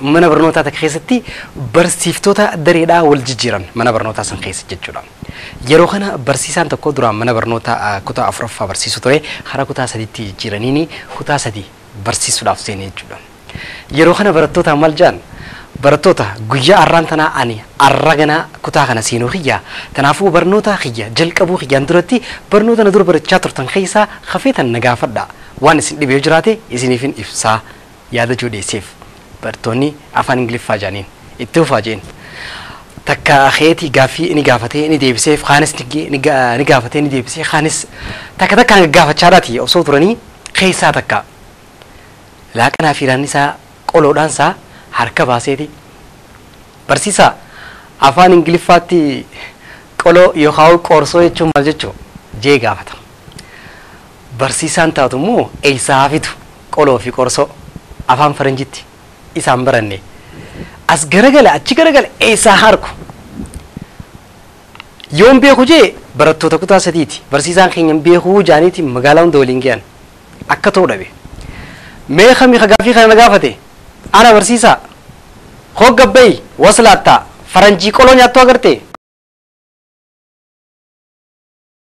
Mana barnootaa takka keessatti barsiiftoota dareedhaa wal jijjiiran mana barnootaa san keessa jechuudha. Yeroo kana barsiisaan tokko duraan mana barnootaa kutaa afuraffaa barsiisu ture, karaa kutaa sadiitti jijjiiraniini kutaa sadi barsiisuudhaaf seene jechuudha. Yeroo kana barattoota maal jedhan? Barattoota, guyyaa arraan tanaa ani arra ganaa kutaa kana seenuu kiyya. Kanaafuu barnoota kiyya jalqabuu kiyyaan duratti barnoota na dura barachaa turtan keessaa hafeetan na gaafadha. Waan isin dhibee jiraate isiniifin ibsaa yaada jiru dhiyeesseef. Barattoonni afaan Ingiliffaa jedhaniin itti fufaa jeen. Takka keetii gaaffii ni gaafatee ni deebiseef, kaanis ni gaafatee ni deebisee, kaanis takka takkaan gagaafachaadhaati osoo turanii keessaa takka laaqanaa fi isaa qoloodhaan isaa harka baaseeti. Barsiisaa, afaan Ingiliffaatti qoloo yookaan qorsoo jechuun maal jechuu jee gaafata. Barsiisaan taatu immoo eessaa hafitu qoloo fi qorsoo afaan faranjitti isaan baranne. As garagala achi garagala eessaa harku. Yoon beeku jee barattoota kutaa sadiiti. Barsiisaan keenya beekuu jaaniiti magaalaa hunda waliin gahan akka ta'u dhabe. Mee kami gaaffii kana na gaafate? Ana barsiisaa. Hoggabbayi waslaattaa faranjii qoloo nyaattuu agartee?